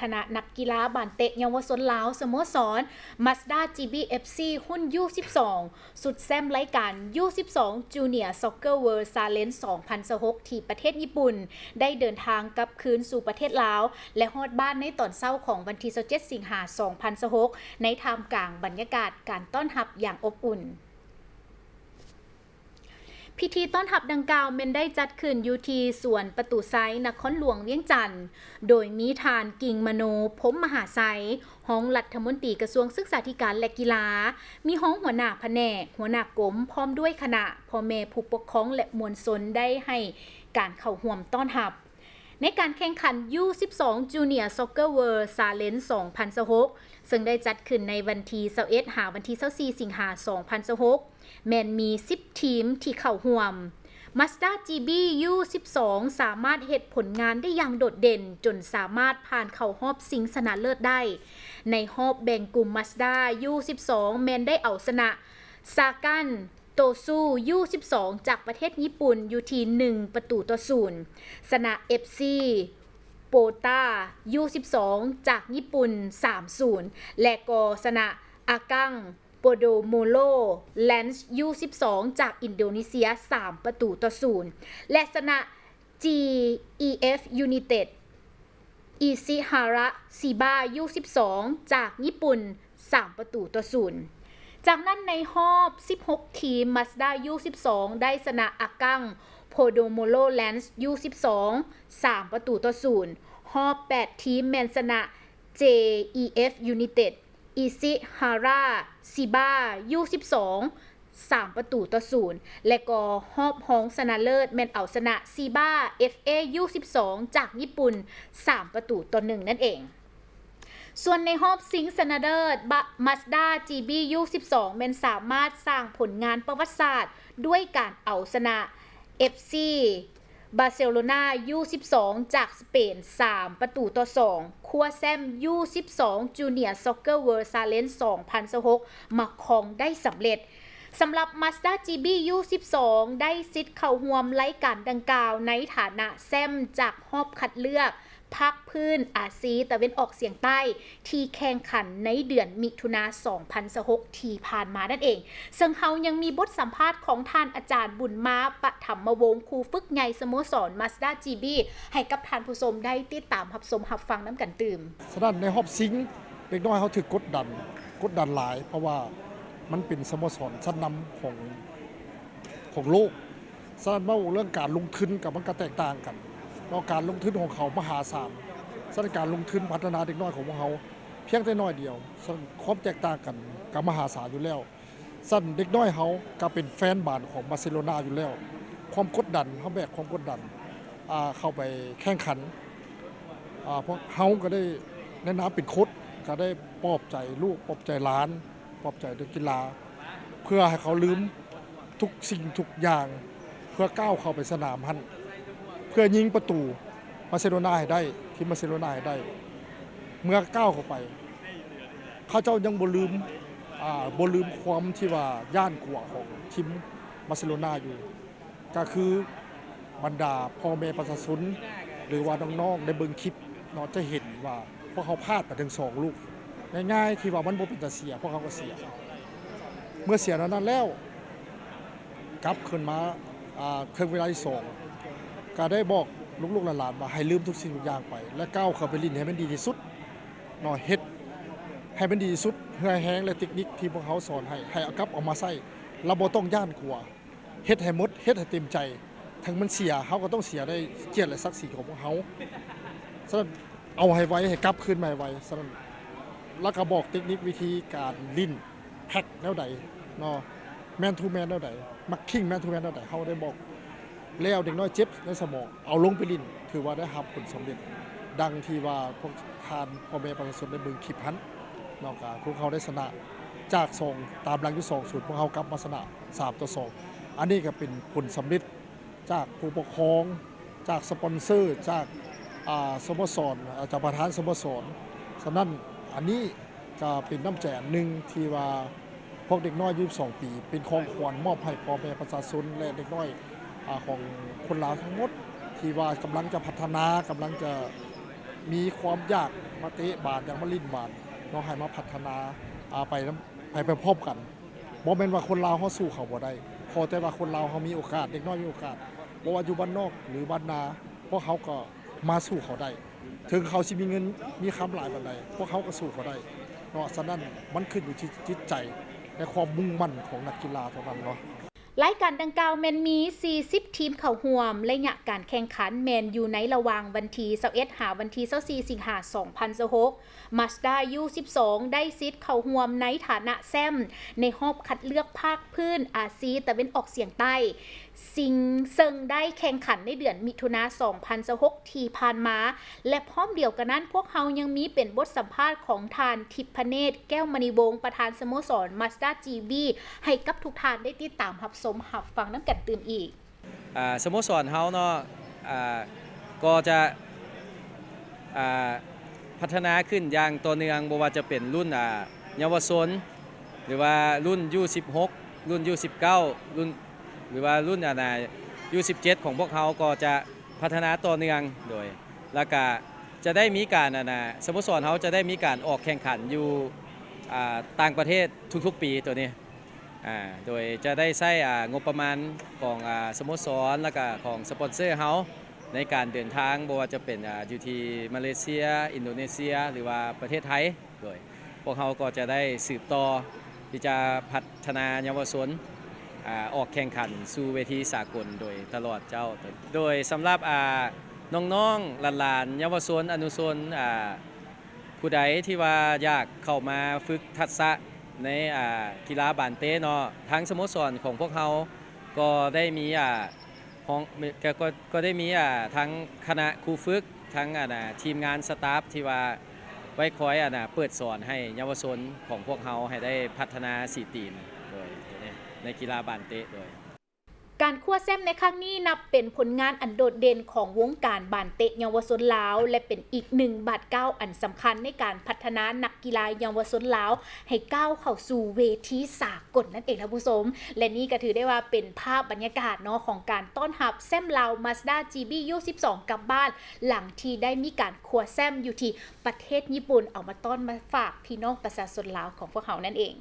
ຄະນະນັກກິລາບານເຕະເຍົາວະຊົນລາວ ສະໂມສອນ Mazda ຈີ ບີ ເອັຟ ຊີ ຮຸ່ນ ຢູ ສິບສອງ ຊຸດແຊ້ມລາຍການ ຢູ ສິບສອງ Junior Soccer World Challenge ສອງພັນຊາວຫົກ ທີ່ປະເທດຍີ່ປຸ່ນ ໄດ້ເດີນທາງກັບຄືນສູ່ປະເທດລາວ ແລະ ຮອດບ້ານໃນຕອນເຊົ້າຂອງວັນທີ ຊາວເຈັດ ສິງຫາ ສອງພັນຊາວຫົກ ໃນທ່າມກາງບັນຍາກາດການຕ້ອນຮັບຢ່າງອົບອຸ່ນ. ພິທີຕ້ອນຮັບດັ່ງກ່າວແມ່ນໄດ້ຈັດຂຶ້ນຢູ່ທີ່ສວນປະຕູໄຊ ນະຄອນຫຼວງວຽງຈັນ, ໂດຍມີທ່ານ ກິ່ງມະໂນ ພົມມະຫາໄຊ, ຮອງລັດຖະມົນຕີກະຊວງສຶກສາທິການ ແລະ ກິລາ, ມີຮອງຫົວໜ້າພະແນກ, ຫົວໜ້າກົມ ພ້ອມດ້ວຍຄະນະ, ພໍ່ແມ່ຜູ້ປົກຄອງ ແລະ ມວນຊົນໄດ້ໃຫ້ການເຂົ້າຮ່ວມຕ້ອນຮັບ. ໃນການແຂ່ງຂັນ ຢູ ສິບສອງ Junior Soccer World Challenge ສອງພັນຊາວຫົກ ເຊິ່ງໄດ້ຈັດຂຶ້ນໃນວັນທີ ຊາວເອັດ ຫາວັນທີ ຊາວສີ່ ສິງຫາ ສອງພັນຊາວຫົກ ແມ່ນມີ ສິບ ທີມທີ່ເຂົ້າຮ່ວມ. Mazda ຈີ ບີ ຢູ ສິບສອງ ສາມາດເຮັດຜົນງານໄດ້ຢ່າງໂດດເດັ່ນ ຈົນສາມາດຜ່ານເຂົ້າຮອບຊິງຊະນະເລີດໄດ້. ໃນຮອບແບ່ງກຸ່ມ Mazda ຢູ ສິບສອງ ແມ່ນໄດ້ເອົາຊະນະ ຊາກັນ ໂຕຊູ ຢູ ສິບສອງ ຈາກປະເທດຍີ່ປຸ່ນ ຢູ່ທີ່ ໜຶ່ງ ປະຕູຕໍ່ ສູນ, ຊະນະ ເອັຟ ຊີ ໂປຕາ ຢູ ສິບສອງ ຈາກຍີ່ປຸ່ນ ສາມ ສູນ ແລະ ກໍຊະນະ ອາກັງ ໂປໂດໂມໂລ ແລນສ໌ ຢູ ສິບສອງ ຈາກອິນໂດເນເຊຍ ສາມ ປະຕູຕໍ່ ສູນ ແລະ ຊະນະ ຈີ ອີ ເອັຟ ຢູ ໄນເຕັດ ອິຊິຮາຣະ ຊີບາ ຢູ ສິບສອງ ຈາກຍີ່ປຸ່ນ ສາມ ປະຕູຕໍ່ ສູນ. ຈາກນັ້ນໃນຮອບ ສິບຫົກ ທີມ Mazda ຢູ ສິບສອງ ໄດ້ຊະນະ ອາກັງ ໂພໂດໂມໂລ ແລນສ໌ ຢູ ສິບສອງ ສາມ ປະຕູຕໍ່ ສູນ. ຮອບ ແປດ ທີມ ແມ່ນຊະນະ ເຈ ອີ ເອັຟ ຢູ ໄນເຕັດ ອິຊິຮາຣາ ຊີບາ ຢູ ສິບສອງ ສາມ ປະຕູຕໍ່ ສູນ ແລະ ກໍຮອບຮອງຊະນະເລີດແມ່ນເອົາຊະນະ ຊີບາ ເອັຟ ເອ ຢູ ສິບສອງ ຈາກຍີ່ປຸ່ນ ສາມ ປະຕູຕໍ່ ໜຶ່ງ ນັ້ນເອງ. ສ່ວນໃນຮອບຊິງຊະນະເລີດ Mazda ຈີ ບີ ຢູ ສິບສອງ ແມ່ນສາມາດສ້າງຜົນງານປະຫວັດສາດດ້ວຍການເອົາຊະນະ ເອັຟ ຊີ ບາເຊໂລນາ ຢູ ສິບສອງ ຈາກສະເປນ ສາມ ປະຕູຕໍ່ ສອງ ຄວ້າແຊ້ມ ຢູ ສິບສອງ Junior Soccer World Challenge ສອງພັນຊາວຫົກ ມາຄອງໄດ້ສຳເລັດ. ສຳລັບ Mazda ຈີ ບີ ຢູ ສິບສອງ ໄດ້ສິດເຂົ້າຮ່ວມລາຍການດັ່ງກ່າວໃນຖານະແຊ້ມຈາກຮອບຄັດເລືອກພາກພື້ນອາຊີຕາເວັນອອກສຽງໃຕ້ ທີ່ແຂ່ງຂັນໃນເດືອນມິຖຸນາ ສອງພັນຊາວຫົກ ທີ່ຜ່ານມານັ້ນເອງ. ເຊິ່ງເຮົາຍັງມີບົດສຳພາດຂອງທ່ານອາຈານ ບຸນມາ ປະຖຳມະວົງ ຄູຝຶກໃຫຍ່ສະໂມສອນ Mazda ຈີ ບີ ໃຫ້ກັບທ່ານຜູ້ຊົມໄດ້ຕິດຕາມຮັບຊົມຮັບຟັງນຳກັນຕື່ມ. ສະນັ້ນໃນຮອບຊິງ ເດັກນ້ອຍເຮົາຖືກກົດດັນ, ກົດດັນຫຼາຍ ເພາະວ່າມັນເປັນສະໂມສອນຊັ້ນນຳຂອງ ຂອງໂລກ. ສະນັ້ນເວົ້າເລື່ອງການລົງທຶນກໍ ມັນກໍແຕກຕ່າງກັນເນາະ, ການລົງທຶນຂອງເຂົາມະຫາສານ. ສະນັ້ນການລົງທຶນພັດທະນາເດັກນ້ອຍຂອງພວກເຮົາພຽງແຕ່ໜ້ອຍດຽວ, ສະນັ້ນຄວາມແຕກຕ່າງກັນກໍມະຫາສານຢູ່ແລ້ວ. ຊັ້ນເດັກນ້ອຍເຮົາກໍເປັນແຟນບານຂອງບາເຊໂລນາຢູ່ແລ້ວ. ຄວາມກົດດັນ, ເຮົາແບກຄວາມກົດດັນ ອ່າ ເຂົ້າໄປແຂ່ງຂັນ. ອ່າ ພວກເຮົາກໍໄດ້ໃນນາມເປັນໂຄດ ກໍໄດ້ປອບໃຈລູກ, ປອບໃຈຫຼານ, ປອບໃຈນັກກິລາ ເພື່ອໃຫ້ເຂົາລືມທຸກສິ່ງທຸກຢ່າງ ເພື່ອກ້າວເຂົ້າໄປສະໜາມຫັ້ນ ເພື່ອຍິງປະຕູບາເຊໂລນາໃຫ້ໄດ້, ທີມບາເຊໂລນາໃຫ້ໄດ້. ເມື່ອກ້າວເຂົ້າໄປ ເຂົາເຈົ້າຍັງບໍ່ລືມ ອ່າ ບໍ່ລືມຄວາມທີ່ວ່າຢ້ານກົວຂອງທີມບາເຊໂລນາຢູ່. ກໍຄືບັນດາພໍ່ແມ່ປະຊາຊົນ ຫຼືວ່ານ້ອງໆໄດ້ເບິ່ງຄລິບເນາະ ຈະເຫັນວ່າພວກເຮົາພາດໄປເຖິງສອງລູກງ່າຍໆ ທີ່ວ່າມັນບໍ່ເປັນຕາເສຍ, ພວກເຮົາກໍເສຍ. ເມື່ອເສຍແນວນັ້ນແລ້ວ ກັບຄືນມາ ອ່າ ເຄິ່ງເວລາທີສອງ ກໍໄດ້ບອກລູກໆຫຼານໆວ່າໃຫ້ລືມທຸກສິ່ງທຸກຢ່າງໄປ ແລະ ກ້າວເຂົ້າໄປຫຼິ້ນໃຫ້ມັນດີທີ່ສຸດເນາະ, ເຮັດໃຫ້ມັນດີທີ່ສຸດ. ເຫື່ອແຮງ ແລະ ເຕັກນິກທີ່ພວກເຮົາສອນໃຫ້ ໃຫ້ເອົາກັບເອົາມາໃຊ້ ລະບໍ່ຕ້ອງຢ້ານກົວ. ເຮັດໃຫ້ໝົດ, ເຮັດໃຫ້ເຕັມໃຈ. ເຖິງມັນເສຍ, ເຮົາກໍຕ້ອງເສຍໃນກຽດ ແລະ ສັກສີຂອງພວກເຮົາ. ສະນັ້ນ ເອົາໃຫ້ໄວ, ໃຫ້ກັບຄືນມາໃຫ້ໄວ. ສະນັ້ນ ລະກະບອກເຕັກນິກວິທີການຫຼິ້ນ ແພັກແນວໃດເນາະ, ແມນທູແມນແນວໃດ, ມາຄິງແມນທູແມນແນວໃດ, ເຮົາໄດ້ບອກ. ແລ້ວເດັກນ້ອຍເຈັບໃນສະໝອງ ເອົາລົງໄປຫຼິ້ນ ຖືວ່າໄດ້ຮັບຜົນສຳເລັດ ດັ່ງທີ່ວ່າພວກທ່ານພໍ່ແມ່ປະຊາຊົນໄດ້ເບິ່ງຄລິບຫັ້ນເນາະ. ກໍພວກເຮົາໄດ້ຊະນະຈາກສອງ ຕາມຫຼັງຢູ່ສອງສູນ ພວກເຮົາກັບມາຊະນະສາມຕໍ່ສອງ. ອັນນີ້ກໍເປັນຜົນສຳເລັດຈາກຜູ້ປົກຄອງ, ຈາກສະປອນເຊີ, ຈາກ ອ່າ ສະໂມສອນ, ອາ ຈາກປະທານສະໂມສອນ. ສະນັ້ນ ອັນນີ້ ກໍເປັນນ້ຳໃຈອັນໜຶ່ງທີ່ວ່າພວກເດັກນ້ອຍ ຊາວສອງປີ ເປັນຂອງຂວັນມອບໃຫ້ພໍ່ແມ່ປະຊາຊົນ ແລະ ເດັກນ້ອຍ ອາ ຂອງຄົນລາວທັງໝົດ ທີ່ວ່າກຳລັງຈະພັດທະນາ, ກຳລັງຈະ ມີຄວາມຢາກມາເຕະບານ ຢາກມາຫຼິ້ນບານເນາະ ໃຫ້ມາພັດທະນາ ອາ ໄປນຳ ໄປ ໄປພ້ອມກັນ. ບໍ່ແມ່ນວ່າຄົນລາວເຮົາສູ້ເຂົາບໍ່ໄດ້ ຂໍແຕ່ວ່າຄົນລາວເຮົາມີໂອກາດ ເດັກນ້ອຍມີໂອກາດ ບໍ່ວ່າຢູ່ບ້ານນອກ ຫຼື ບ້ານນາ ພວກເຮົາກໍມາສູ້ເຂົາໄດ້. ເຖິງເຂົາຊິມີເງິນມີຄຳຫຼາຍປານໃດ ພວກເຮົາກໍສູ້ເຂົາໄດ້ເນາະ. ສະນັ້ນມັນຂຶ້ນຢູ່ທີ່ຈິດໃຈ ແລະ ຄວາມມຸ່ງໝັ້ນຂອງນັກກິລາເທົ່ານັ້ນເນາະ. ລາຍການດັ່ງກ່າວແມ່ນມີສີ່ສິບທີມເຂົ້າຮ່ວມ. ໄລຍະການແຂ່ງຂັນແມ່ນຢູ່ໃນລະຫວ່າງວັນທີຊາວເອັດ ຫາວັນທີຊາວສີ່ ສິງຫາ ສອງພັນຊາວຫົກ. ມາສດາ ຢູສິບສອງ ໄດ້ສິດເຂົ້າຮ່ວມໃນຖານະແຊ້ມໃນຮອບຄັດເລືອກພາກພື້ນອາຊີຕາເວັນອອກສຽງໃຕ້. ຊິງ ເຊິ່ງໄດ້ແຂ່ງຂັນໃນເດືອນມິຖຸນາ ສອງພັນຊາວຫົກ ທີ່ຜ່ານມາ ແລະ ພ້ອມດຽວກັນນັ້ນ ພວກເຮົາຍັງມີເປັນບົດສຳພາດຂອງທ່ານ ທິບພະເນດ ແກ້ວມະນີວົງ ປະທານສະໂມສອນມາສດາ ຈີບີ ໃຫ້ກັບທຸກທ່ານໄດ້ຕິດຕາມຮັບຊົມຮັບຟັງນຳກັນຕື່ມອີກ. ອາ ສະໂມສອນເຮົາເນາະ ອາ ກໍຈະ ອາ ພັດທະນາຂຶ້ນຢ່າງຕໍ່ເນື່ອງ ບໍ່ວ່າຈະເປັນລຸ້ນ ອາ ເຍົາວະຊົນ ຫຼືວ່າລຸ້ນ ຢູສິບຫົກ ລຸ້ນ ຢູສິບເກົ້າ ລຸ້ນ ຫຼືວ່າລຸ້ນ ອາ ນາ ຢູສິບເຈັດ ຂອງພວກເຮົາກໍຈະພັດທະນາຕໍ່ເນື່ອງ ໂດຍ ແລ້ວກະຈະໄດ້ມີການ ອາ ນາ ສະໂມສອນເຮົາຈະໄດ້ມີການອອກແຂ່ງຂັນຢູ່ ອາ ຕ່າງປະເທດທຸກໆປີໂຕນີ້ ອາ ໂດຍຈະໄດ້ໃຊ້ ອາ ງົບປະມານຂອງ ອາ ສະໂມສອນ ແລ້ວກະຂອງສະປອນເຊີເຮົາ ໃນການເດີນທາງ ບໍ່ວ່າຈະເປັນ ອາ ຢູ່ທີ່ມາເລເຊຍ, ອິນໂດເນເຊຍ ຫຼືວ່າປະເທດໄທ ໂດຍພວກເຮົາກໍຈະໄດ້ສືບຕໍ່ທີ່ຈະພັດທະນາເຍົາວະຊົນ ອາ ອອກແຂ່ງຂັນສູ່ເວທີສາກົນໂດຍຕະຫຼອດເຈົ້າ. ໂດຍສຳລັບ ອາ ນ້ອງໆ ຫຼານໆ ເຍົາວະຊົນ ອະນຸຊົນ ອາ ຜູ້ໃດທີ່ວ່າຢາກເຂົ້າມາຝຶກທັກສະໃນ ອາ ກິລາບານເຕະເນາະ ທາງສະໂມສອນຂອງພວກເຮົາກໍໄດ້ມີ ອາ ຫ້ອງ ກໍ ກໍ ກໍໄດ້ມີ ອາ ທັງຄະນະຄູຝຶກ ທັງ ອາ ນາ ທີມງານສະຕາຟທີ່ວ່າໄວ້ຄອຍ ອາ ນາ ເປີດສອນໃຫ້ເຍົາວະຊົນຂອງພວກເຮົາໃຫ້ໄດ້ພັດທະນາສີຕີນ ໂດຍ ໃນກິລາບານເຕະ ໂດຍ ການຄວ້າແຊ້ມໃນຄັ້ງນີ້ນັບເປັນຜົນງານອັນໂດດເດັ່ນຂອງວົງການບານເຕະເຍົາວະຊົນລາວ ແລະ ເປັນອີກໜຶ່ງບາດກ້າວອັນສຳຄັນໃນການພັດທະນານັກກິລາເຍົາວະຊົນລາວໃຫ້ກ້າວເຂົ້າສູ່ເວທີສາກົນນັ້ນເອງທ່ານຜູ້ຊົມ. ແລະ ນີ້ກໍຖືໄດ້ວ່າເປັນພາບບັນຍາກາດເນາະ ຂອງການຕ້ອນຮັບແຊ້ມລາວມາສດາ ຈີບີ ຢູສິບສອງ ກັບບ້ານ ຫຼັງທີ່ໄດ້ມີການຄວ້າແຊ້ມຢູ່ທີ່ປະເທດຍີ່ປຸ່ນ ເອົາມາຕ້ອນມາຝາກພີ່ນ້ອງປະຊາຊົນລາວຂອງພວກເຮົານັ້ນເອງ.